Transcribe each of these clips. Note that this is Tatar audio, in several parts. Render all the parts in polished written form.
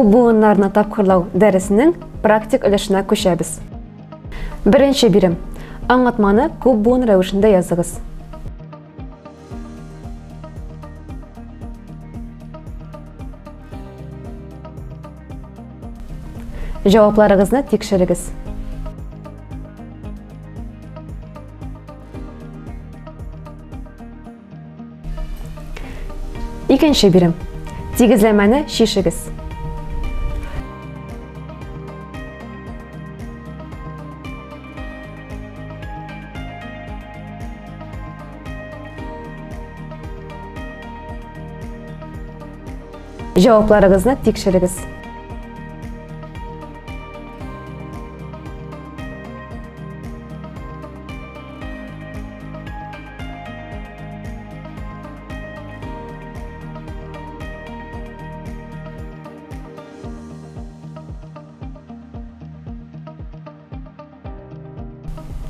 Күп буыннарны тапкырлау дәресенең практик өлешенә күчәбез. Беренче бирем. Аңлатманы күп буын рәвешендә языгыз. Җавапларыгызны тикшерегез. Икенче бирем. Тигезләмәне чишегез. Җавапларыгызны тикшерегез.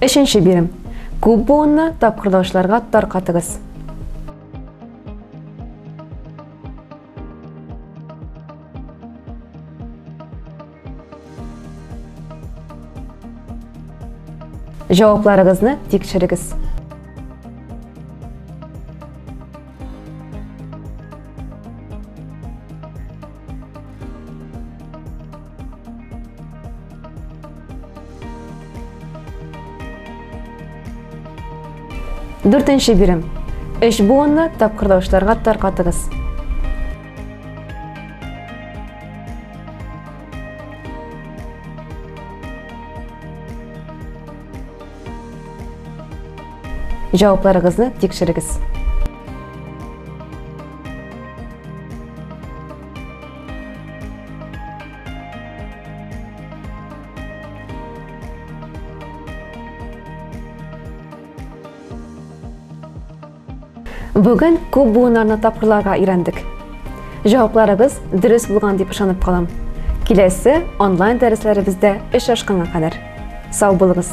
Өченче бирем. Күп буынны тапкырлаучыларга таркатыгыз. Җавапларыгызны тикшерегез. Дүртенче бирем. Өч буынны тапкырлаучыларга таркатыгыз. Җавапларыгызны тикшерегез. Бүген күп буыннарны тапкырларга өйрәндек. Җавапларыбыз дөрес булган дип ышанып калам. Киләсе онлайн дәресләребездә очрашканга кадәр. Сау булыгыз!